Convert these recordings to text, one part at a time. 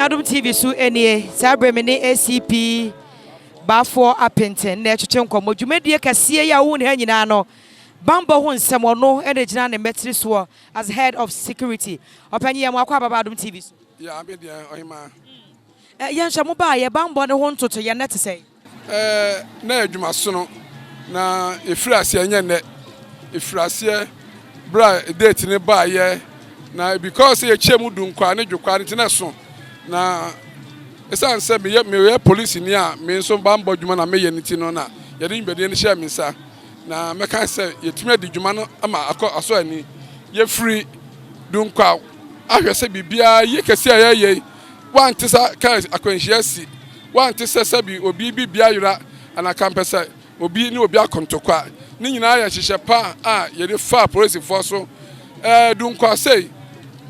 Adom TV so nie, saa berɛ me ne ACP Baafoɔ Apenten na ɛtwetwe nkɔmmɔ. Dwumadie kɛseɛ yi a wohu ne ha nyinaa no, bambɔ ho nsɛm ɔno na gyina ne mmatiri soɔ as head of security. Ɔpanyin yɛ mo akɔ ababa Adom TV so. Yeah, me deɛ ɔhema. Yɛnhwɛ mo baa yɛ bambɔ ne ho ntoto yɛn nɛ te sɛ. Na adwumasono na ɛfiri aseɛ nyɛ nnɛ. Ɛfiri aseɛ berɛ a date ne baayɛ na because yɛkyɛ mu Dunkwa ne Dwokwa no nti na ɛso na ɛsiane sɛ meyɛ polisini a me nso bambɔ adwuma na meyɛ no ti no na yɛde dwumadie no hyɛɛ me nsa na mɛka sɛ yɛtumi adi dwuma no ama akɔ asɔ ani. Yɛfiri Dunkwa ahwɛ sɛ biribiara yie kɛse a yɛyɛ yi wante sɛ kaa akwanhyia si wante sɛ sɛbi obi bi bia yera anaka mpɛ sɛ obi ne obi akontokwa ne nyinaa yɛ hyehyɛ pa a yɛde fa polisifoɔ so. Dunkwa sei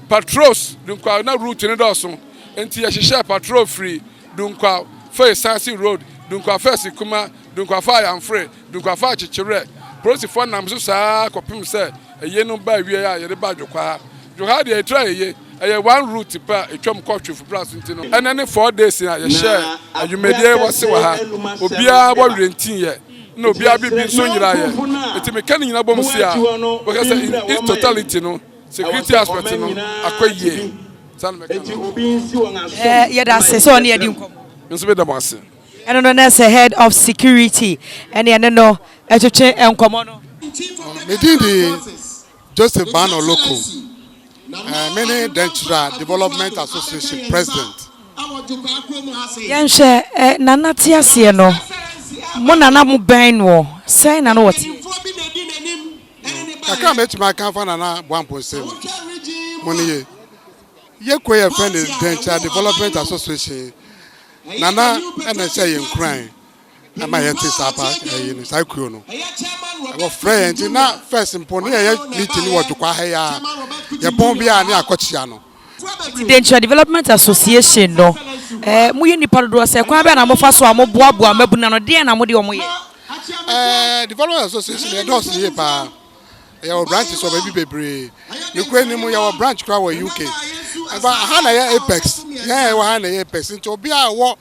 patrols Dunkwa na route ne dɔɔso nti yɛhyehyɛ patrol firi Dunkwa fa Esansi Road, Dunkwa fa Asikuma, Dunkwa fa Ayamfore, Dunkwa fa Akyekyerɛ. Polisifoɔ nam so saa kɔpem sɛ ɛyɛ no ba awie a yɛde ba Dwokwa ha. Dwokwa ha deɛ ɛtura yɛye ɛyɛ one route pa ɛtwam kɔ Twefo Plus nti no ɛnɛ ne 4 days a yɛhyɛ adwumadie wɔse wɔ ha obiara bɔ werɛntin yɛ na obiara bibi nso nyinaa yɛ nti meka ne nyinaa bɔ mu si a wɔka sɛ in its totality no security aspect no akɔ yie saa na mɛka no. Yɛda ase sɛ ɔne yɛdi nkɔmmɔ. Nso bɛda mo ase. Ɛno no na sɛ head of security ɛne ɛne no ɛtwetwe nkɔmmɔ no. Me din de Joseph Bano Loko. Me ne Denkyira Development Association president. Yɛnhwɛ Nana te aseɛ no, mo nana mo bɛn noɔ sɛn na no wɔte? Kakra a mɛtumi aka fa Nana Boa Amponsem mo ne ye yɛkɔ yɛ fɛ ne Denkyira Development Association. Nana ɛna ɛhyɛ yɛn nkuran ɛma yɛte saa pa ɛyi no saa kuo no wɔfrɛ yɛn nti na first mpo ne yɛyɛ meeting wɔ Dwokwa ha yi a yɛpɔn bi a ne akɔkyia no. Nti Denkyira Development Association no, moyɛ nipa dodoɔ sɛ kwan bɛɛ na mofa so a moboaboa mabuna no deɛn na mode ɔmo yɛ? Development Association yɛ dɔɔso yie paa. Yɛwɔ branches wɔ baabi bebree. Nokura ni mu yɛwɔ branch koraa wɔ UK. Ɛba ha na yɛ apex, yɛn a yɛwɔ ha na yɛ apex nti obiara a ɛwɔ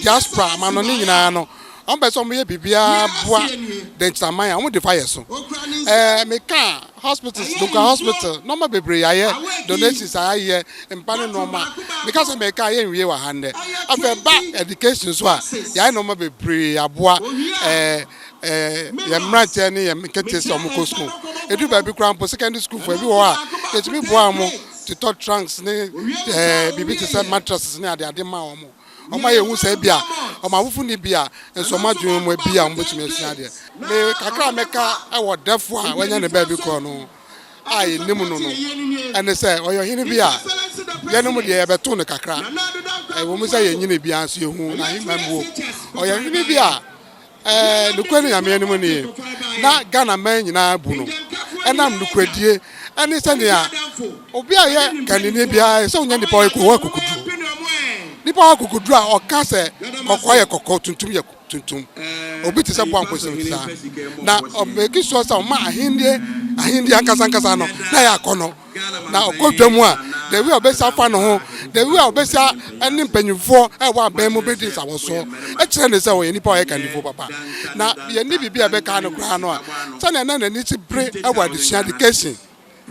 diaspora amano ne nyinaa no wɔn pɛ sɛ wɔn yɛ biribiara boa Denkyiraman a wɔn de fa yɛ so. Meka hospitals, Dunkwa Hospital, nneɛma bebree yɛayɛ, donations a yɛayɛ, mpa ne nneɛma. Meka sɛ meka yɛ nwie wɔ ha nnɛ. Afei ba education so a yɛayɛ nneɛma bebree aboa ɛɛ yɛn mmeranteɛ ne yɛn nketewa sɛ wɔn kɔ school. Edu baabi koraa mpo secondary school fo ebi wɔ hɔ a yɛtumi boa wɔn totɔ trunks ne biribi te sɛ mattresses ne adeade ma wɔn. Wɔn ayɛ ehu sɛ ebi a wɔn awofo ni bi a nso wɔn adwene mu ebi a wɔn bɛtumi asua adeɛ. Me kakra a mɛka ɛwɔ dɛfo a wɔanya ne baabi korɔ no a yɛnim no ɛne sɛ ɔyɛ ɔhene bi a yɛnom deɛ yɛbɛto no kakra. Ɛwɔ mu sɛ yɛnyini biara nso yɛhu n'ahemman buo. Ɔyɛ ɔhene bi a nokura ne Nyame anim nie na Ghana man nyinaa bu no ɛnam nokuradie ɛne sɛnea obi a yɛ kanini biara sɛ wonya nipa ɔyɛ wɔ akokoduro, nipa wɔ akokoduro a ɔka sɛ kɔkɔɔ yɛ kɔkɔɔ, tuntum yɛ tuntum. Obi te sɛ Boa Amponsem te saa na ɔmɛki soɔ sɛ ɔma ahennie ankasa ankasa no na yɛ akɔnɔ na ɔkɔ dwa mu a the way a ɔbɛsi afa ne ho, the way a ɔbɛsi ɛne mpanyinfoɔ ɛwɔ abɛn mu bɛdi nsawɔsoɔ ɛkyerɛ ne sɛ ɔyɛ nipa a ɔyɛ kandifoɔ papa na yɛne biribi a ɛbɛka no koraa no a sɛnea na n'ani ti bere ɛwɔ adesua, education,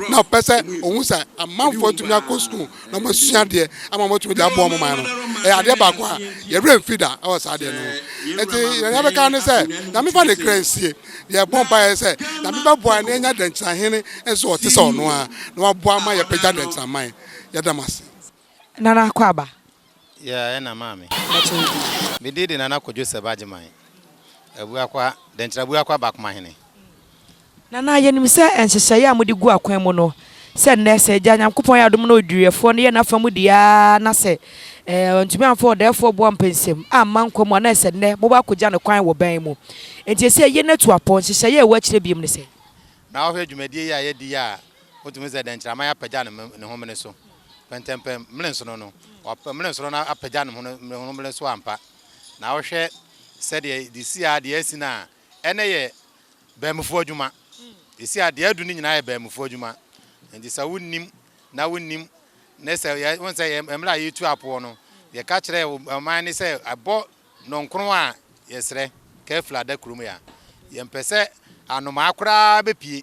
na ɔpɛ sɛ ohun sɛ amanfoɔ atumi akɔ sukuu na wɔn asua adeɛ ama wɔn atumi de aboa wɔn man no ɛyɛ adeɛ baako a yɛwerɛ mfi da ɛwɔ saa adeɛ no ho. Nti yɛn yɛbɛka ne sɛ Nyame fa ne kra nsie. Yɛbɔ mpa yɛ sɛ Nyame bɛboa ne anya Dɛnkyerɛhene nso ɔte sɛ ɔno a na waboa ma yɛpagya Dɛnkyerɛman. Yɛda mo ase. Nana akɔ aba. Yeah, ɛna maame. Me din de Nana Kwadwo Sɛba Agyeman. Abuakwa, Dɛnkyerɛ Abuakwa Bakomahene. Nana, yɛnim sɛ nhyehyɛeɛ a mode gu akwan mu no sɛ nnɛ sɛ agya Nyankopɔn yɛ adom na oduruyɛfoɔ no yɛ n'afa mu deɛ na sɛ ntumi amfa ɔdɛɛfoɔ Boa Amponsem amma nkwa mu a na ɛsɛ nnɛ mobɔ akɔgya no kwan wɔ bɛn mu. Enti ɛsɛ yɛ no atu apɔ nhyehyɛeɛ a ɛwɔ akyirɛ biom ne sɛ Na wohwɛ dwumadie yi a yɛdi yi a wotumi sɛ Dɛnkyerɛman apagya ne homene so pɛntɛmpɛm mmere nsono no mmere nsono no apagya ne ho mmere so ampa. Na wohwɛ sɛdeɛ de si a deɛ asi no a ɛnɛ yɛ bɛnmufoɔ adwuma ɛsi a deɛ adu no nyinaa yɛ bɛnmufoɔ adwuma. Nti sɛ wonnim na wonnim ne sɛ yɛ wɔn sɛ mmerɛ a yɛtu apoɔ no. Yɛka kyerɛɛ ɔman no sɛ ɛbɔ nnɔnkron a yɛsrɛ curfew ada kurom yi a, yɛmpɛ sɛ anomaa koraa bɛpue.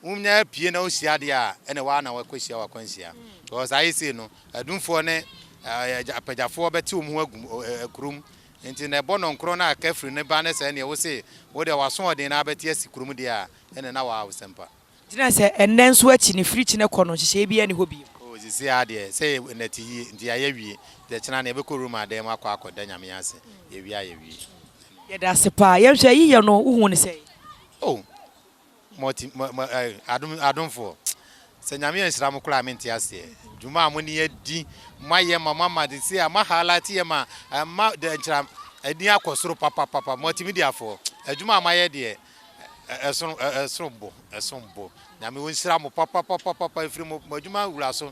Wonya pue na wohyia deɛ a, ɛne waa na wakɔhyia w'akwanhyia. Because ayɛ sei no, adumfoɔ ne apagyafoɔ bɛte wɔn ho agu kurom. Nti na ɛbɔ nnɔnkron no a curfew no ba ne sɛ ɛneɛ wo se wo deɛ w'asoɔden na abɛte asi kurom deɛ a, ɛne na waa wo sɛmpa. Gyina sɛ ɛnnɛ nso akyi ne firi kyinɛ kɔ no nhyehyɛeɛ biara nni hɔ bio. Oh sesei ara deɛ sɛ nnɛ te yie nti yɛayɛ awie nti ɛkyena no yɛbɛkɔ Roma dan mu akɔ akɔda Nyame ase yɛwie a yɛwie. Yɛda ase paa. Yɛnhwɛ ayi yɛ no wohu no sɛn? Oh multi mo mo eh, adom adomfoɔ sɛ Nyame anhyira mo koraa a mente aseɛ dwuma a mo ne adi moayɛ ma moama de sei a mo highlight yɛ ma ɛma nkyerɛ ani akɔ soro papapapa multimediafoɔ adwuma a moayɛ deɛ Ɛsono ɛsom bo, ɛsom bo. Nyame ɔnhyira mo papapapapa ɛfiri mo mo adwuma wura so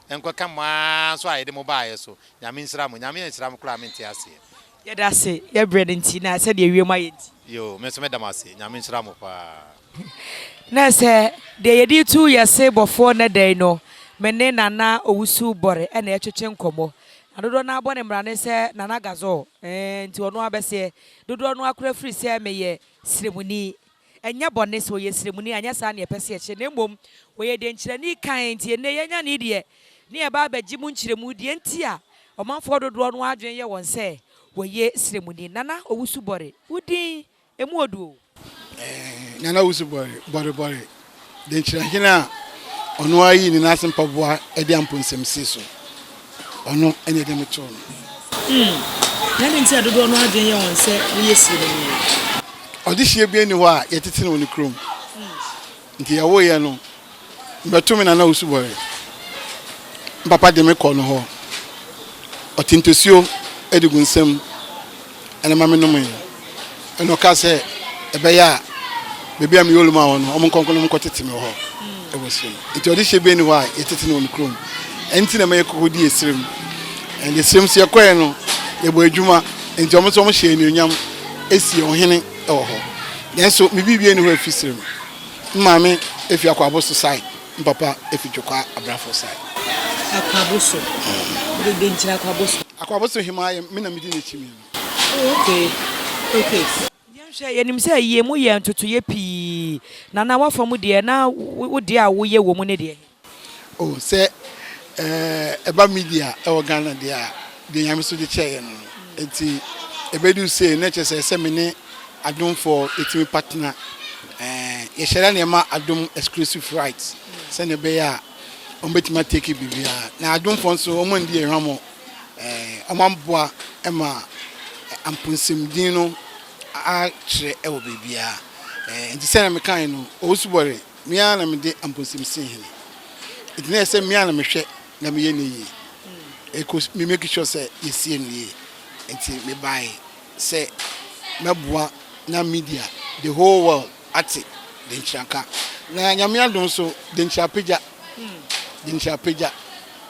nkɔka mo ara nso a yɛde mo baeɛ so. Nyame nhyira mo. Nyame anhyira mo koraa a mente aseɛ. Yɛda ase yɛ berɛ no nti na sɛdeɛ wiem ayɛ nti. Yoo me nso meda mo ase. Nyame nhyira mo paa. Na sɛ deɛ yɛde retu yɛ se bɔfoɔ nnɛ da yi no, me ne Nana Owusu Bɔre na ɛretwetwe nkɔmmɔ. Na dodoɔ no ara bɔ ne mmrane sɛ Nana Gazɔɔ, ɛɛ nti ɔno ara bɛseɛ. Dodoɔ no ara koraa firi sɛ meyɛ sremuni. Ɛnyɛ bɔne sɛ ɔyɛ sremuni, anyɛ saa na yɛpɛ sɛ yɛkyerɛ, na mmom ɔyɛ denkyerɛni kann, enti ɛnnɛ yɛanya no yi deɛ, ne yɛba abɛgye mu nkyerɛmu, deɛ nti a ɔmanfoɔ dodoɔ no ara adwene yɛ wɔn sɛ wɔyɛ sremuni. Nana Owusu Bɔre, wo din, ɛmu ɔdu o. Nana Owusu Bɔre, Bɔre Bɔre, Denkyerɛhene a ɔno ara yii ne nan ase mpaboa de amponsem sii so, ɔno na ɛde me too no. Hmm, na adɛn nti na dodoɔ no ara adwene yɛ wɔn sɛ woyɛ siremuni? Ɔdehyeɛ biara nni hɔ a yɛtete no wɔ ne kurom. Nti yɛwoeɛ no, mebɛto me nana Osubɔre. Me papa de me kɔɔ no hɔ. Ɔte ntosuo de gu nsam na ɛma menomee. Ɛna ɔkaa sɛ ɛbɛyɛ a baabi a meyɛ oluma wɔ no, wɔn nkɔnkɔ na wɔnkɔtete me wɔ hɔ wɔ serem. Nti ɔde hyɛ bi ni hɔ a yɛtete no wɔ ne kurom. Ɛno nti na ɛma yɛkɔkɔdi esirem. And esirem nso yɛkɔɛ no, yɛbɔ adwuma. Nti wɔn nso wɔhyɛ anuonyam esi ɔhene wɔ hɔ. Nanso me biribi ani hɔ afi serem. Me maame efi Akwaboso side, me papa efi Dwokwa Abrafo side. Akwaboso? Wode dɛn nti na Akwaboso? Akwaboso hemaa yɛ me na medi n'akyi me no. Oh okay okay. Yɛnhwɛ, yɛnim sɛ ayie mu yɛ ntotoeɛ pii, na na w'afa mu deɛ na wo deɛ a woyɛ wɔ mu ne deɛ he? Oh sɛ ɛba media ɛwɔ Ghana deɛ a, deɛ Nyame so de kyɛɛ yɛn no no. Nti ɛbɛduru sei no na kyerɛ sɛ ɛsɛ me ne Adomfoɔ yɛtumi partner. Yɛhyɛ da na yɛma Adom exclusive rights sɛdeɛ ɛbɛyɛ a wɔbɛtumi atake biribiara. Na Adomfoɔ nso wɔn andi yɛn hwammɔ. Wɔaboa ma amponsɛmdin no akyerɛ wɔ baabiara. Nti sɛdeɛ mekaeɛ no, Owusu-Bɔre, me ara na mede amponsɛm sii hene. Nti na ɛsɛ sɛ me ara na mehwɛ na meyɛ no yie. Ɛkɔ me make sure sɛ yɛsie no yie. Nti mebaeɛ sɛ mɛboa na media, the whole world ate Denkyira nka. Na Nyame adom so, Denkyira apagya. Denkyira apagya.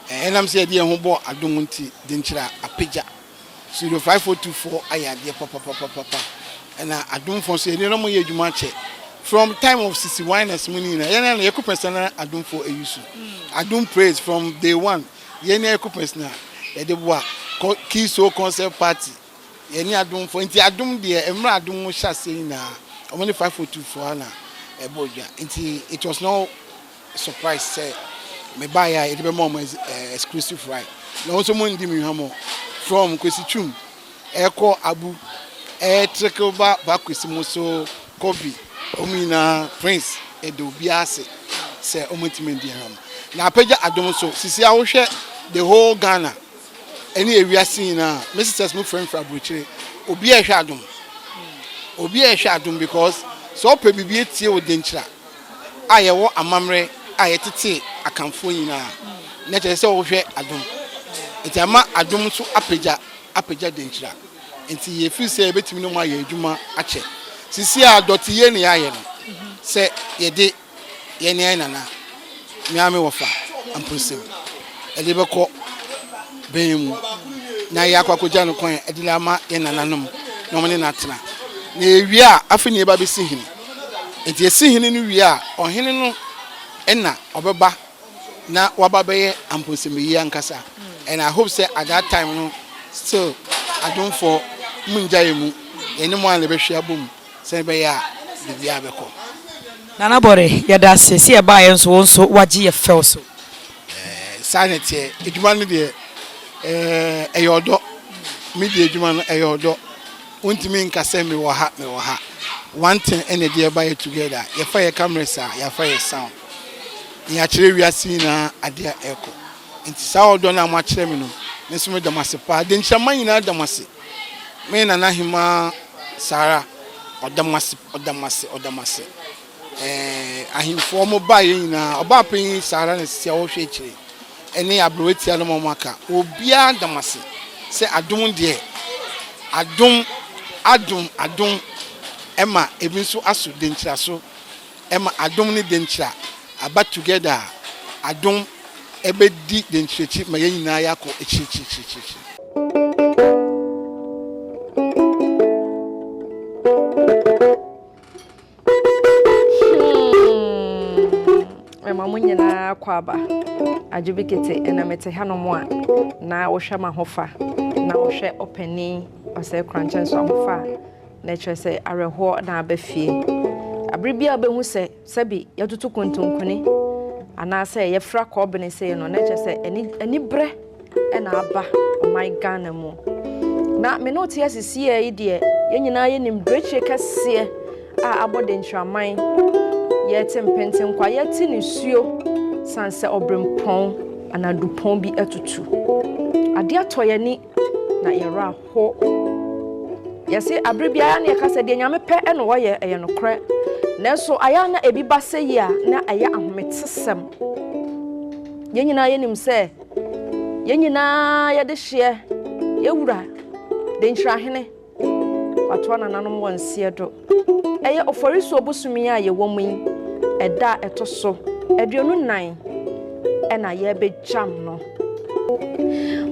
Ɛnam sɛ yɛde yɛn ho bɔɔ adom nti, Denkyira apagya. Studio 5424 ayɛ adeɛ papapapapa. Ɛna adomfoɔ nso yɛne wɔn yɛ adwuma akyɛ. From time of Sisi Winers mu ne nyinaa, yɛn na yɛkɔ pɛsɛ na adomfoɔ ayi so. Adom praise from day one, yɛn na yɛkɔ pɛsɛ na yɛde boa. Key Soul Concert Party, yɛne adomfoɔ. Nti adom deɛ, mmerɛ adom hyɛ aseɛ nyinaa, wɔn ne 5424 na ɛbɔ dwa. Nti it was not surprise sɛ mebaeɛ a yɛde bɛma wɔn exclusive right. Na wɔn nso wɔn ndi me hwammɔ. From Kwesi Twum ɛkɔ Abu, ɛtreke ba ba Kwesi mu so Kobe, wɔn nyinaa Prince ɛda obiara ase sɛ wɔn ntumi ndi hwammɔ. Na apagya adom nso, sisi a wohwɛ the whole Ghana ɛne ewiase nyinaa, me sisters mu frɛmfrɛ aburokyire, obiara ɛhwɛ adom. Obiara ɛhwɛ adom because sɛ ɔpɛ biribi etie wo denkyira a yɛwɔ amammerɛ a yɛtetee Akanfoɔ nyinaa na kyerɛ sɛ wohwɛ adom nti ama adom nso apagya apagya denkyira nti yɛfiri sɛ yɛbɛtumi ne mu ayɛ adwuma akyɛ sisi a dɔteyɛ ne yɛayɛ no sɛ yɛde yɛne yɛn nana me wɔfa mposem ɛde bɛkɔ bɛn mu na yɛakɔ akɔgya no kwan ɛde ama yɛn nananom na wɔn ne no atena na yɛwie a afei ne yɛba bɛsi hene nti yɛsi hene no wie a ɔhene no ɛna ɔbɛba na waba bɛyɛ amponsɛmɛyi ankasa and I hope sɛ at that time no. Still adomfoɔ mo ngya yɛn mu, yɛne mo ara na yɛbɛhwe abom sɛdeɛ ɛbɛyɛ a biribiara bɛkɔ. Nana Bɔre, yɛda ase sɛ yɛbaeɛ nso wo nso woagye yɛ fɛw so. Ɛɛ saa na ɛteɛ, adwuma no deɛ ɛɛ ɛyɛ ɔdɔ, media adwuma no ɛyɛ ɔdɔ, wontumi nka sɛ mewɔ ha mewɔ ha, one thing ɛna ɛde yɛba yɛ together, yɛfa yɛ cameras a yɛafa yɛ sound, na yɛakyerɛ wiase nyinaa adeɛ a ɛrekɔ. Nti saa ɔdɔ no a moakyerɛ me no, me nso meda mo ase paa. Denkyirama nyinaa da mo ase. Me Nana Hemaa Sarah, ɔda mo ase, ɔda mo ase, ɔda mo ase. Ɛɛ ahemfo wɔn baeɛ nyinaa, ɔbaa panyin Sarah na sisi a ɔhwɛ akyire, ɛne aberewatia no wɔn aka, obiara da mo ase sɛ adom deɛ, adom, adom, adom ɛma ebi nso aso denkyira so. Ɛma adom ne denkyira aba together a, adom ɛbɛdi denkyira akyi ma yɛn nyinaa yɛakɔ akyirikyirikyirikyiri. Hmm, mema mo nyinaa kɔ aba. Adwo kete ɛna mete hanom a na wohwɛ m'ahofa na wohwɛ ɔpanin ɔsɛe korankyɛ nso ahofa a na ɛkyerɛ sɛ awerɛhoɔ na aba fie. Abere biara wobɛhu sɛ sɛbi yɛtoto kontonkone anaasɛ yɛfra kɔɔbene sei no, na ɛkyerɛ sɛ ani anibrɛ na aba ɔman Ghana mu. Na me ne wo te asisiɛ yi deɛ, yɛn nyinaa yɛnim birekyie kɛseɛ a abɔ denkyiraman. Yɛte mpentenkwa, yɛte nisuo sane sɛ ɔbrempɔn anaa dupɔn bi atutu. Adeɛ atɔ yɛn ani na yɛwerɛ ahow. Yɛse abere biara na yɛka sɛ deɛ Nyame pɛ na ɔyɛ, ɛyɛ nokorɛ. Nanso ayɛ a na ebi ba sɛ yi a na ɛyɛ ahometesɛm. Yɛn nyinaa yɛnim sɛ yɛn nyinaa yɛde hyeɛ yɛwura Denkyirahene Watoa nananom wɔ nseɛ do. Ɛyɛ Oforisuo bosome a yɛwɔ mu yi ɛda a ɛtɔ so 24 ɛna yɛrebɛgyam no.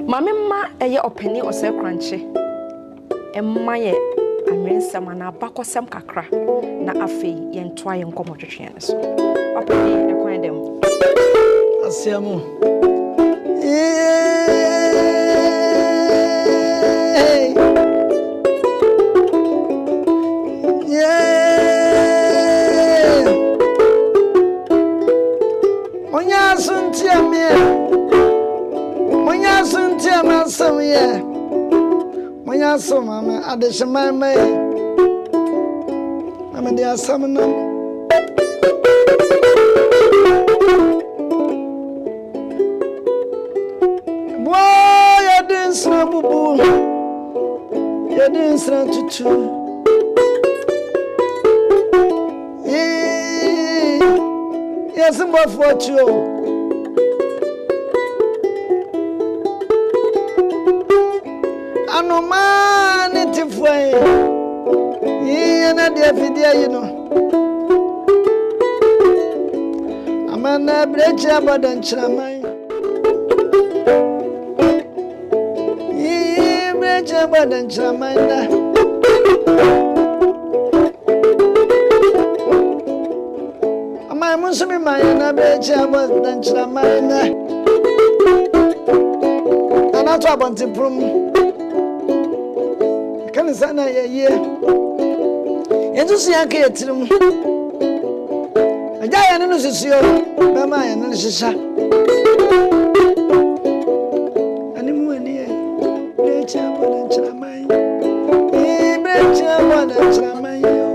Ma me mma ɛyɛ ɔpanin Ɔsɛe Korankye mma yɛ anwensɛm anaa abakɔsɛm kakra na afei yɛntoa yɛn nkɔmmɔtwetweɛ no so. Ɔpanin, ɛkwan da mu. Aseɛ mu. Monyɛ aso ntie me ɛ, monyɛ aso ntie m'asɛm yɛ, monyɛ aso ma me adehyeman mma yi, na mede asɛm nam. Boa yɛde nsra bubu, yɛde nsra tutu. Yɛse bɔfoɔ kyi o. Anomaa ne tefoɔ yi, yɛn adeɛ afidie yi no. Amana abirekyi abɔ dɛnkyerɛman. Abirekyi abɔ dɛnkyerɛman da. Aman mu nso mi ma yɛn abirekyi abɔ dɛnkyerɛman da. Nana to abɔntenpono mu. Ɛka ne sɛ na yɛ yie. Yɛn nso so yɛn ka yɛ tirim. Agya yɛn ne no susuo bɛma yɛn ne no hyehyɛ. Ɛne mu ani yɛ bere kyia bɔ ne nkyerɛman. Bere kyia bɔ ne nkyerɛman yi o.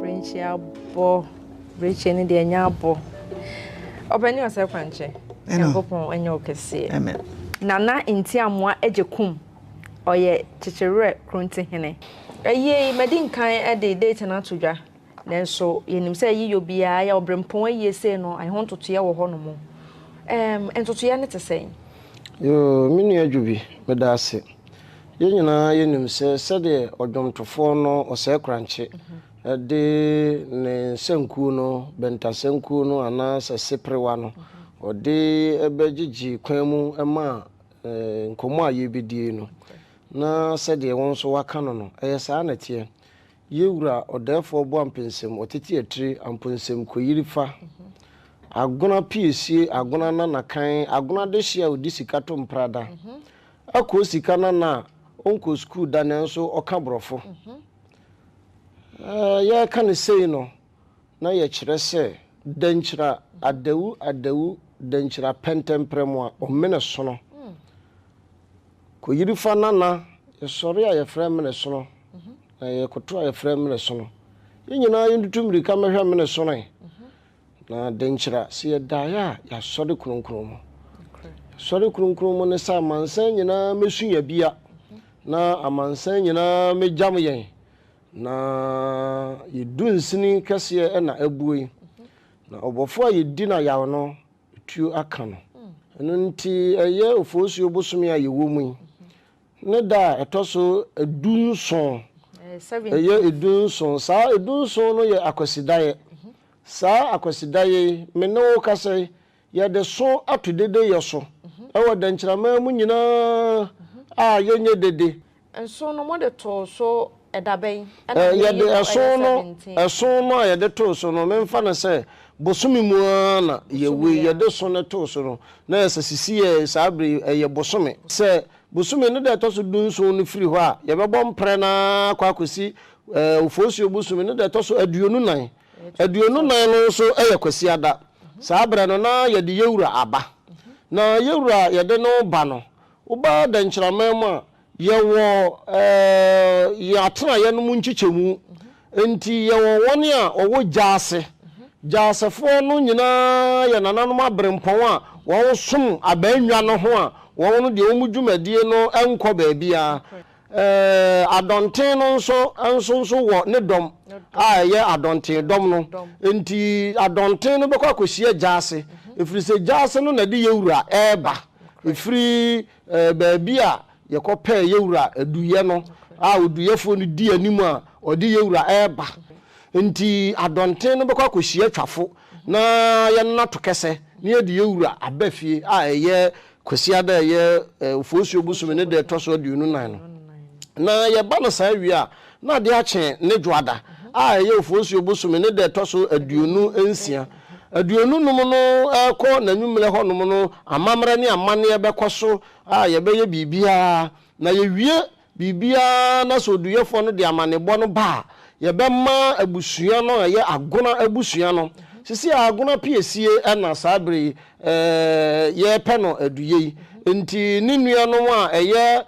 Bere nkyia bɔ bere kyia ne deɛ ɛnyɛ abɔ. Ɔpɛni ɔsɛ kwankyɛ. Nyankopɔn ɛnyɛ ɔkɛseɛ. Amen. Nana Ntiamoa Agyekum ɔyɛ Kyekyewerɛ Krontihene. Ayie yi, madi nkan de date no ato dwa, nanso yɛnim sɛ ayiyɔ biara yɛ ɔberempɔn ayie sei no, ɛho ntotoeɛ wɔ hɔnom. Ɛɛm, ntotoeɛ no te sɛn? Yoo, me nua Dwobi, meda ase. Yɛn nyinaa yɛnim sɛ sɛdeɛ ɔdwomtofoɔ no Ɔsɛe Korankye de ne nsankuo no, bɛntasankuo no anaasɛ seperewa no, ɔde bɛgyegye kwan mu maa nkɔmmɔ a yɛrebɛdie no, na sɛdeɛ wo nso woaka no no, ɛyɛ saa na ɛteɛ. Yɛ wura ɔdɛɛfoɔ Boampensɛm, ɔtete atire, Amponsɛm Koyiri fa. Agona piesie, agona nana kan, agona dehye a ɔdi sika to mprada, akoo sika nana a ɔnkɔɔ sukuu da nanso ɔka borɔfo. Yɛreka no sei no, na yɛkyerɛ sɛ Dankyira adawu adawu Dankyira pɛntɛmprɛmoa ɔmene sono. Koyirifa nana, yɛsɔre a yɛfrɛ mene sono, na yɛkoto a yɛfrɛ mene sono. Yɛn nyinaa yɛntutu mmirika mmɛhwɛ mene sono ɛ. Na denkyira, sɛ yɛdaeɛ a, yɛasɔre kronkron mu. Yɛasɔre kronkron mu ne sɛ amansan nyinaa mɛsu yɛn bia, na amansan nyinaa mɛgyam yɛn, na yɛdu nsini kɛseɛ na abue, na ɔbɔfoɔ a yɛdi no ayaw no, tuo aka no. Ɛno nti ɛyɛ Oforisuo bosome a yɛwɔ mu yi, Ne da a ɛtɔ so dunson, ɛyɛ dunson. Saa dunson no yɛ Akwasidaeɛ. Saa Akwasidaeɛ yi, me ne wo kasa yi, yɛde so ato dedeyɛ so wɔ dɛnkyerɛman mu nyinaa a yɛnyɛ dede. Nson no, mode too so ɛda bɛn? Ɛna moyi Yɛde no ɛyɛ ɛso no, 17. ɛso no a yɛde too so no, memfa no sɛ bosome mu ara na Bosome yɛwei, yi ara. yɛde so no too so no, na ɛyɛ sɛ sisi yɛ saa berɛ yi, ɛyɛ bosome. Sɛ Bosome no da a ɛtɔ so dunson no firi hɔ a, yɛbɛbɔ mprɛ no ara akɔ akɔsi Oforisuo bosome no da a ɛtɔ so 24. 24 no nso yɛ Kwasiada. Saa berɛ no, na yɛde Yɛwura aba. Na Yɛwura a yɛde no ba no, woba Dɛnkyerɛman mu a, yɛwɔ yɛn atenaeɛ no mu nkyekyɛmu. Enti yɛwɔ wɔn a wɔwɔ gya ase. Gya asefoɔ no nyinaa yɛ nananom aberempɔn a wɔsom abannwa no ho a wɔn no deɛ wɔn dwumadie no nkɔ baabiara. Adɔnten no nso nso nso wɔ ne dɔm a ɛyɛ adɔnten dɔm no. Enti adɔnten no bɛkɔ akɔhyia gya ase, ɛfiri sɛ gya ase no na ɛde yɛn wura reba. Ɛfiri baabi a yɛkɔpɛɛ yɛn wura aduyɛ no a oduyɛfoɔ no di anim a ɔde yɛn wura reba. Enti adɔnten no bɛkɔ akɔhyia twafo na yɛnato kɛsɛ na yɛde yɛn wura aba fie a ɛyɛ Kwasiada a ɛyɛ Oforisuo bosome ne da ɛtɔ so 24 no. Na yɛba no saa wie a, na adeɛ akye ne Dwoada a ɛyɛ Oforisuo bosome ne da ɛtɔ so 26. 25 no rekɔ n'anwummerɛ hɔnom no, amammerɛ ne amanneɛ bɛkɔ so a yɛbɛyɛ biribiara, na yɛwie biribiara na sɛ oduyɛfoɔ no de amanebɔ no ba a, yɛbɛma abusua no a ɛyɛ Agona abusua no. Sisi a Agona piesie na saa berɛ yi yɛrepɛ no aduyɛ yi, nti ne nuanom a ɛyɛ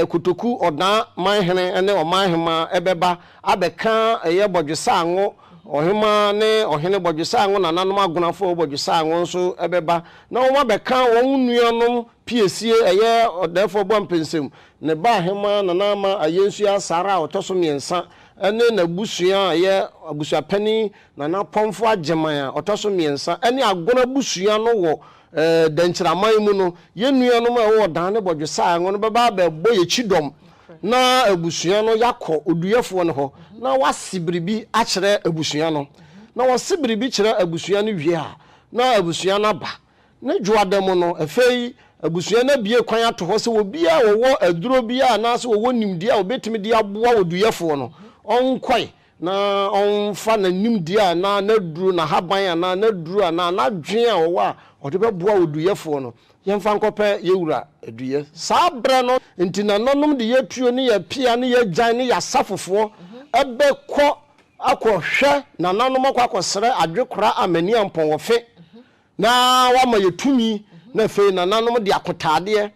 Kotoku Ɔdaa manhene ne ɔmanhemaa bɛba abɛka ɛyɛ Bɔdwesaango ɔhemaa ne ɔhene Bɔdwesaango nananom Agonafoɔ Bɔdwesaango nso bɛba na wɔabɛka wɔn nuanom Piesie, ɛyɛ Ɔdɛɛfoɔ Boampensem, ne ba Ahemaa Nana Ama Ayensua Asare a ɔtɔ so mmiɛnsa ne n'abusua a ɛyɛ Abusuapanin Nana Pɔmfo Agyeman a ɔtɔ so mmiɛnsa ne Agona abusua no wɔ Dankyiraman mu no, yɛn nuanom a ɛwɔ Ɔdan ne Bɔdwesaa no bɛba abɛbɔ yɛn kyidɔm na abusua no yɛakɔ oduyɛfoɔ no hɔ na wase biribi akyerɛ abusua no. Na wɔse biribi kyerɛ abusua no wie a, na abusua no aba. Ne dwoada mu no, afei abusua no abue kwan ato hɔ sɛ obiara a ɔwɔ aduro biara anaasɛ ɔwɔ nimdeɛ a ɔbɛtumi de aboa oduyɛfoɔ no, ɔnkɔe na ɔmfa n'animdeɛ anaa n'aduro, n'ahaban anaa n'aduro anaa n'adwene a ɔwɔ a ɔde bɛboa oduyɛfoɔ no, yɛmfa nkɔpɛ yɛn wura aduyɛ. Saa berɛ no nti nananom de yɛn tuo ne yɛn pea ne yɛn agyan ne yɛn asafofoɔ bɛkɔ akɔhwɛ nananom akɔ akɔsrɛ adwekora amaniampɔn wɔ fe Na wama yɛ tumi, na afei nananom de akotaadeɛ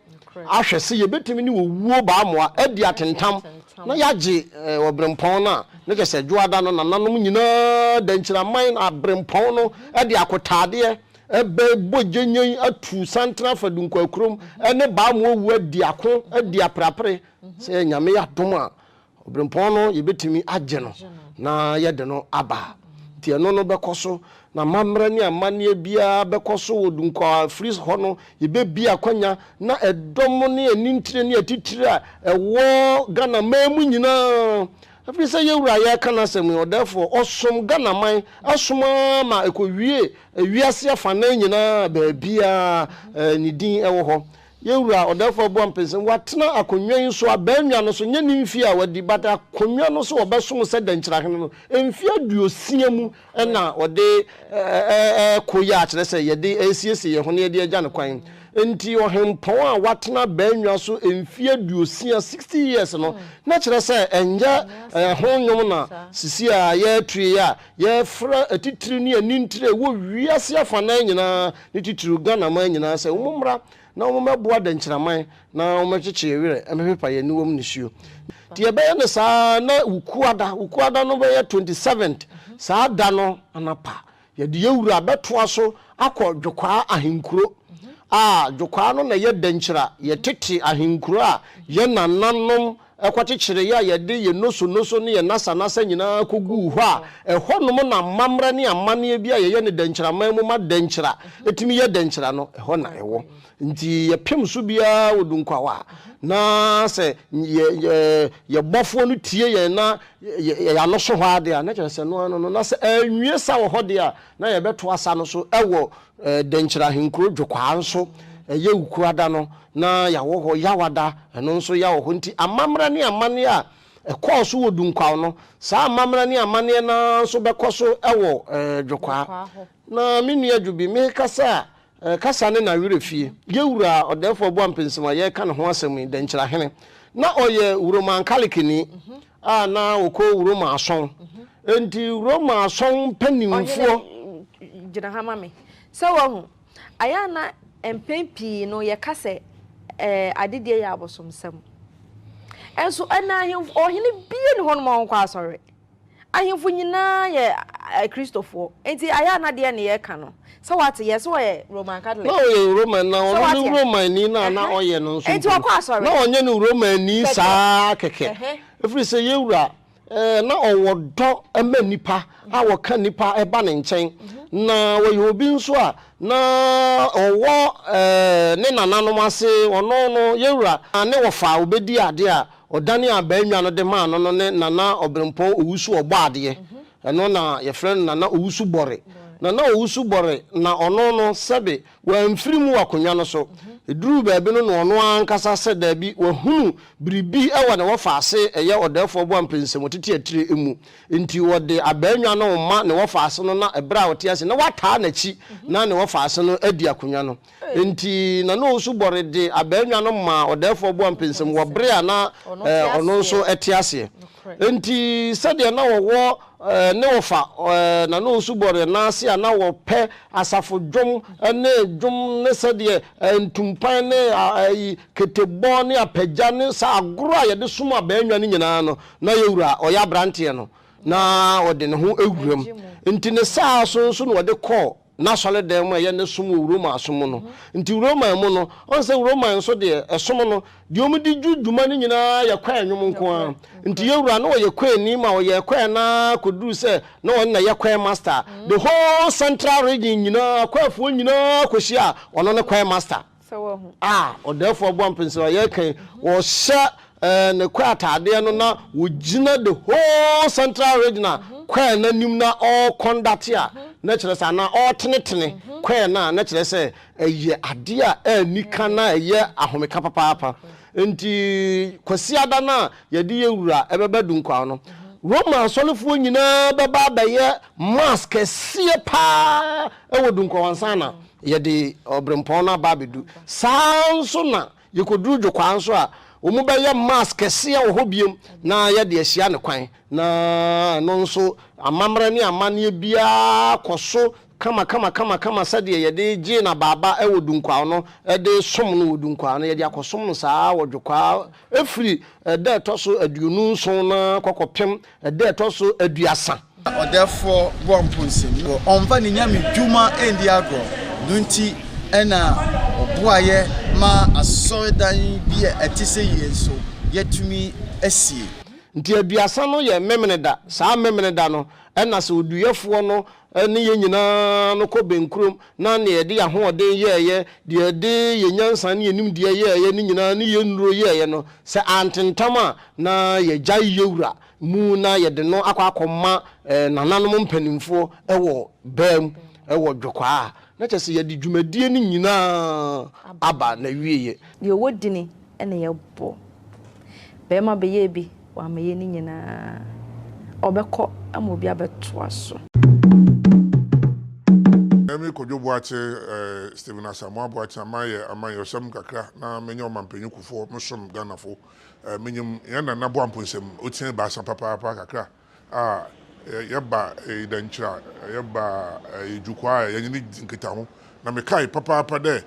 ahwɛ sɛ yɛbɛtumi ne owuo baamoa adi atentam na yɛagye ɔberempɔn no a, na kyerɛ sɛ Dwoada no nananom nyinaa Dankyiraman aberempɔn no de akotaadeɛ bɛbɔ gyenyen atu santene afa Dunkwakurom ne baamoa wu adi ako adi aperapere sɛ Nyame yɛ adom a Ɔberempɔn no yɛbɛtumi agye no na yɛde no aba. Nti ɛno no bɛkɔ so, na amammerɛ ne amanneɛ biara bɛkɔ so wɔ Dunkwa firi hɔ no yɛbɛbie akwanya na ɛdɔm ne anintire ne atitire a ɛwɔ Ghana man mu nyinaa, ɛfiri sɛ yɛn wura a yɛreka n'asɛm yi, ɔdɛɛfoɔ, ɔsom Ghana man, ɛsom ara ma ɛkɔwie wiase afanan nyinaa baabiara ne din wɔ hɔ. Yɛn Wura Ɔdɛɛfoɔ Boampensem, watena akonnwa yi so, abannwa no so, nyɛ ne mfie a wadi, but akonnwa no so ɔbɛsom sɛ Dɛnkyerɛhene no, mfeɛ aduosia mu na ɔde reko yi a kyerɛ sɛ yɛde resiesie yɛn ho na yɛde agya no kwan. Enti ɔhempɔn a watena abannwa so mfeɛ aduosia, 60 years, no, na kyerɛ sɛ ɛnyɛ ɛho nnwom na sisi a yɛreto yi a yɛrefrɛ atitire ne anintire a ɛwɔ wiase afanan nyinaa, ne titiriw Ghanaman nyinaa sɛ wɔmmra na wɔmmɛboa dɛnkyerɛman na wɔmmɛkyekye yɛn werɛ mmɛpepa yɛn aniwam nisuo. Nti yɛbɛyɛ no saa na Wukuada, Wukuada no bɛyɛ 27th, saa da no anapa yɛde yɛn wura bɛtoa so akɔ Dwokwaa ahenkuro a Dwokwaa no na ɛyɛ dɛnkyira, yɛtete ahenkuro a yɛn nananom kɔkyekyereeɛ a yɛde yɛn nosonoso ne yɛn nasanasa nyinaa kɔguu hɔ a ɛhɔnom na amammerɛ ne amanneɛ bi a yɛyɛ no dɛnkyiraman mu ma dɛnkyira tumi yɛ dɛnkyira no, ɛhɔ na ɛwɔ. Nti yɛpem so biara wɔ Dunkwaw a, na sɛ yɛ yɛ bɔfoɔ no tie yɛn na yɛ ano so hɔ ara deɛ a, na kyerɛ sɛ ɛno ara no no. Na sɛ anwie sa wɔ hɔ deɛ a, na yɛbɛto asa no so wɔ Dɛnkyira Ahenkuro Dwokwaa nso, ɛyɛ Wukuada no, na yɛawɔ hɔ Yawada, ɛno nso yɛawɔ hɔ. Nti amammerɛ ne amanneɛ a ɛkɔɔ so wɔ Dunkwaw no, saa amammerɛ ne amanneɛ no ara nso bɛkɔ so wɔ Dwokwaa. Na me nua Dwobi, merekasa a, Kasa ne n'awerɛfie. Yɛ wura ɔdɛɛfoɔ Boampensem a yɛreka ne ho asɛm yi, Dɛnkyerɛhene. Na ɔyɛ Roman Kalikini a na ɔkɔ Roma asɔn. Enti Roma asɔn mpanimfoɔ. Ɔhene, gyina ha ma me. Sɛ woahu, ayɛ a na mpɛn pii no yɛka sɛ ɛɛ adedie yɛ abosomsɛm. Nso ɛnna ahemfo, ɔhene biara nni hɔnom a ɔnkɔ asɔre. Ahemfo nyinaa yɛ Akristofoɔ, enti ayɛ a na deɛ ne yɛka no, sɛ wate, yɛ sɛ ɔyɛ Roman Catholic. Na ɔyɛ Roman, na ɔno ne Romanni no a na ɔyɛ no nso mpo no, na ɔnyɛ no Romanni saa kɛkɛ, ɛfiri sɛ yɛn Wura, na ɔwɔ dɔ ma nnipa a wɔka nnipa ba ne nkyɛn, na ɔyɛ obi nso a na ɔwɔ ne nananom ase, ɔno no, yɛn Wura, ne wɔfa a ɔbɛdi adeɛ a Ɔdane a Baanwa no de maa no no ne Nana Ɔberempɔn Owusu Ɔbɔadeɛ. Ɛno na yɛfrɛ no Nana Owusu Bɔre. Nana Owusu Bɔre na ɔno no sɛbe wamfiri mu wɔ akonnwa no so. Ɛduruu baabi no na ɔno ara ankasa sɛ daabi wahunu biribi wɔ ne wɔfaase ɛyɛ Ɔdɛɛfoɔ Boampensɛm Ɔtete Atire mu. Nti ɔde Abaanwa no rema ne wɔfaase no na ɛberɛ a ɔte ase na wataa n'akyi na ne wɔfaase no adi akonnwa no. Enti na na ɔresu bɔre de abannwa no maa ɔdɛɛfoɔ Boampensɛm wɔ bere a na ɔno nso te aseɛ. Enti sɛdeɛ na wɔwɔ ne wɔfa na na ɔresu bɔre nan ase a na wɔpɛ asafo dwom ne dwom ne sɛdeɛ ntumpan ne ketebɔ ne apagya ne saa agorɔ a yɛde som abannwa no nyinaa no, na yɛn wura a ɔyɛ aberanteɛ no na ɔde ne ho wuram. Enti ne saa so nso na ɔde kɔɔ n'asɔredan mu a ɛyɛ ne som wɔ Roma som mu no. Nti Roman mu no, ɔn sɛ Roman nso deɛ, ɛsom no, deɛ wɔn de dwu dwuma no nyinaa yɛ kwaɛ nnwom nko ara. Nti yɛn wura, na ɔyɛ kwaɛni ma ɔyɛɛ kwaɛ no ara kɔduruu sɛ na ɔno na ɛyɛ kwaɛ master. The whole central region nyinaa, kwaɛfoɔ nyinaa kɔhyia a, ɔno ne kwaɛ master. A ɔdɛɛfoɔ Boampensem a yɛreka yi, wɔhyɛ ne kwaɛ ataadeɛ no na wɔgyina the whole central region a kwaɛ no anim na ɔrekɔndate a, na kyerɛ sɛ anaa ɔretenetene kwaɛ no a, na kyerɛ sɛ ɛyɛ adeɛ a ɛnni ka na ɛyɛ ahomeka papaapa. Enti Kwasiada no a yɛde yɛn Wura bɛba Dunkwaw no, Roma asɔrefoɔ nyinaa bɛba abɛyɛ Mass kɛseɛ pa ara wɔ Dunkwaw ansa na yɛde ɔberempɔn no aba abɛdu. Saa ara nso na yɛkɔduru Dwokwaa nso a, wɔbɛyɛ Mass kɛseɛ wɔ hɔ bio na yɛde ahyia no kwan. Na ɛno nso, amammerɛ ne amanneɛ biara kɔ so kama kama kama kama sɛdeɛ yɛde gyee no abaaba wɔ Dunkwao no de som no wɔ Dunkwao no, yɛde akɔsom no saa ara wɔ Dwokwaa firi ɛda a ɛtɔ so 27 no ara kɔ kɔpem ɛda a ɛtɔ so 30. Ɔdɛɛfoɔ bɔ mponsem wɔ ɔmfa ne nyame dwuma ndi agorɔ no nti na ɔboaeɛ ma asɔredan bi a ɛte sɛ yei nso yɛatumi asie. Nti 30 no yɛ Memeneda, saa Memeneda no na sɛ oduyɛfoɔ no ne yɛn nyinaa no kɔ bɛnkurom na nea yɛde yɛn ahoɔden yɛeɛ, deɛ yɛde yɛn nyansa ne yɛn nimdeɛ yɛeɛ no nyinaa ne yɛn nnuro yɛeɛ no, sɛ antentam a, na yɛagyae yɛn wura mu na yɛde no akɔ akɔma nananom mpanimfoɔ wɔ baa mu wɔ Dwokwaa. na kyerɛ sɛ yɛde dwumadie no nyinaa aba n'awieɛ. Deɛ ɔwɔ dini na yɛbɔ. Barima bɛyɛɛ bi, wammɛyɛ ne nyinaa. Ɔbɛkɔ ama obi abɛtoa so. Emi Kojo Boakye, Stephen Asamoah Boakye a mayɛ amanyɔsɛm kakra na menye ɔmampanyin Kufuor mosom Ghanafo. Minyim hɛn Nana Boamponsem otsia ebiasa papaapa kakra. a yɛba Dankyira, yɛba Dwokwaa a yɛnye no dzi nkitaho. Na mekae papaapa dɛ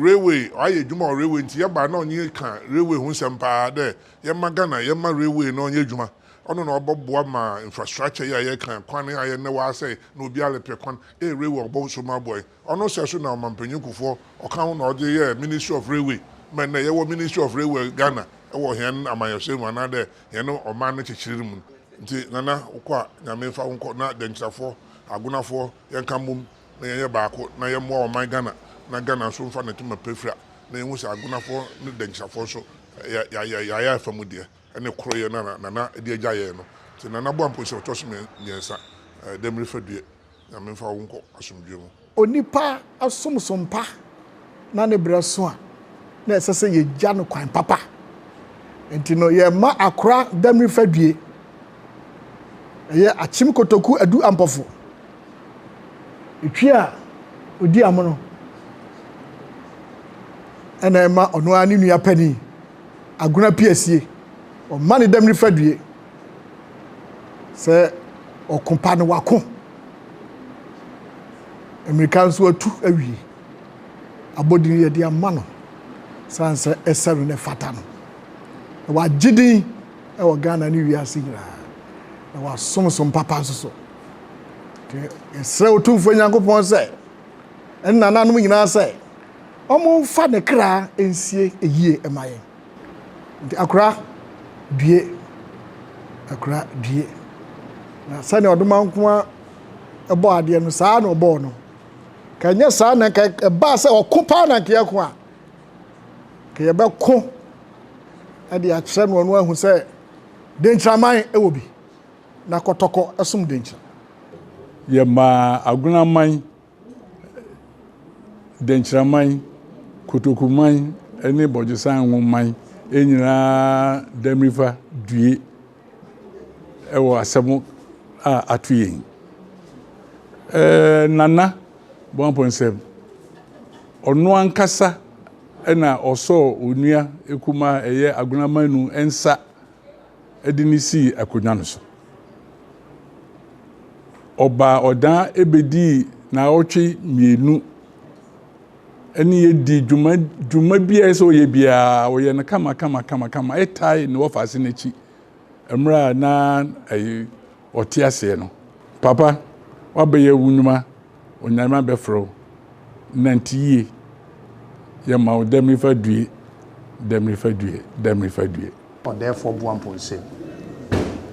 railway, ɔayɛ edwuma wɔ railway ntsi yɛba a nna ɔnye hɛn ka railway ho nsɛm paa dɛ yɛmma Ghana yɛmma railway no ɔnyɛ edwuma. Ɔno na ɔbɔboa ma infrastructure yi a yɛreka, kwan a ndɛ wɔasɛɛ na obiara repɛ kwan, ee railway ɔbɔsom aboa hɛn. Ɔno sɛ so na Ɔmampanyin Kufuor ɔka ho na ɔdze yɛɛ Ministry of Railway ma ndɛ yɛwɔ Ministry of Railway Ghana wɔ hɛn amanyɛsɛm mu anaadɛ hɛn ɔman no kyekyer mu no. Ntsi Nana wokɔ a Nyame mfa wo nkɔ na Dɛnkyirafoɔ, Agonafoɔ yɛnka mbom na yɛnyɛ baako na yɛmmoa ɔman Ghana na Ghana so mfa ne ntoma pefira na yɛnhu sɛ Agonafoɔ ne Dɛnkyirafoɔ nso yɛayɛ afa mu deɛ ne koroyɛ no a Nana de agya yɛn no. Ntsi Nana Boamponsem ɔtɔ so miɛnsa, Dɛmiri Fadue. Nyame mfa wo nkɔ asomdwoe mu. Onipa som som pa na ne berɛ so a, na ɛsɛ sɛ yɛgya no kwan papa. Nti no yɛma akora damiri fadue. Ɛyɛ akyem kotoku adu ampɔfo. Etwi a ɔdi amono ɛna ɛma ɔno ara ne nua panin agona piasie. Ɔma ne damiri fadue. Sɛ ɔko pa no wako. Mmirika nso atu awie. Abɔdin yɛde ama no sane sɛ ɛsɛ no na ɛfata no. Na wagye din wɔ Ghana ne wiase nyinaa. Na wasom som papa nso so. Nti yɛsrɛ Otumfoɔ Nyankopɔn sɛ ɛne nananom nyinaa sɛ wɔmfa ne kra nsie yie ma yɛn. Nti akora due, akora due. Na sɛnea ɔdoma nko ara bɔɔ adeɛ no, saa na ɔbɔɔ no. Ka ɛnyɛ saa na nka ɛbaa sɛ ɔko paa na nka yɛko a, nka yɛbɛko de akyerɛ no ɔno ahu sɛ denkyiraman wɔ bi na kɔtɔkɔ som denkyira. Yɛmaa Agonaman Dɛnkyiraman, Kotokuman ne Bɔdwesan-Nwoman nyinaa da mirifa due wɔ asɛm a ato yɛn yi. Nana Boamponsem, ɔno ankasa na ɔsɔɔ onua kumaa a ɛyɛ Agona Manu nsa de no sii akonnwa no so. Ɔbaa ɔdan bɛdii naawɔtwe mmienu ne yɛ dii dwuma dwuma biara sɛ ɔyɛ biara ɔyɛ no kama kama kama kama ɛtae ne wɔfaase n'akyi mmerɛ a na ɛyi ɔte aseɛ no. Papa wabɛyɛ wo nnwuma Onyame abɛfrɛ wo nante yie yɛma wo dɛmirifa due dɛmirifa due dɛmirifa due. Ɔdɛɛfoɔ Boamponsem.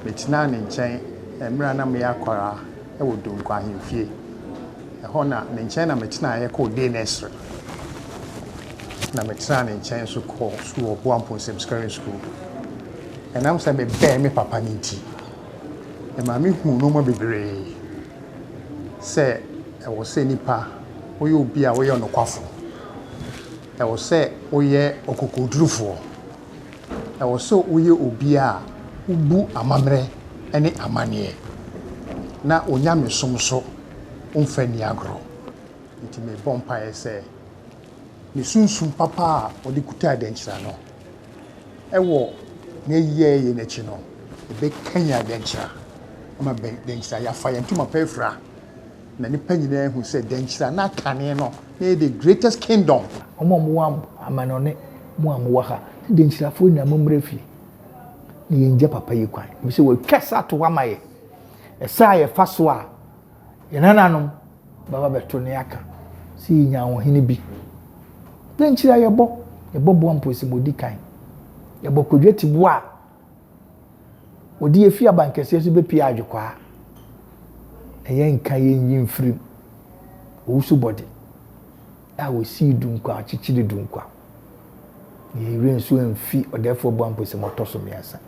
Metenaa ne nkyɛn mmerɛ a na meyɛ akwadaa wɔ Donkor ahemfie. Ɛhɔ na, ne nkyɛn na metenaeɛ kɔɔ day nursery. Na metenaa ne nkyɛn nso kɔɔ sukuu wɔ Boamponsem Secondary School. Ɛnam sɛ mebɛn me papa no nti, ɛmaa mehuu nnoɔma bebree sɛ ɛwɔ sɛ nipa woyɛ obi a woyɛ ɔnokwafo. Ɛwɔ sɛ woyɛ ɔkokoɔdurufoɔ. Ɛwɔ sɛ woyɛ obi a wobu amammerɛ ne amanneɛ, na wo nyamesom nso, womfa nni agorɔ. Enti mebɔ mpaeɛ sɛ ne sunsum papa a ɔde kutaa dɛnkyira no, wɔ n'ayiyɛ no akyi no, ɛbɛkanyan dɛnkyira ama dɛnkyira yɛafa yɛn ntoma pa afira. Na nnipa nyinaa ahu sɛ dɛnkyira na kane no na ɛyɛ the greatest kingdom. Wɔn a wɔwɔ amanɔne, mo a mowɔ ha, ne dɛnkyirafoɔ nyinaa mommra fie na yɛngya papa yi kwan. Efisɛ watwa sa ato hɔ ama yɛ. Ɛsa a yɛfa so a yɛn nananom bɛba bɛto ne aka sɛ yɛnya ɔhene bi. Dɛnkyira yɛbɔ, yɛbɔ boa mpo sɛ modi kan. Yɛbɔ kodwa tiboa a Wɔde afi abankɛseɛ so bɛpue adwekwaa, na yɛnka yɛnyi mfiri mu. Owusu bɔde a wɔsii dunkwa, akyekyere dunkwa, na yɛn werɛ nso amfi ɔdɛɛfoɔ Boampɔ sɛ ɔtɔ so mmiɛnsa.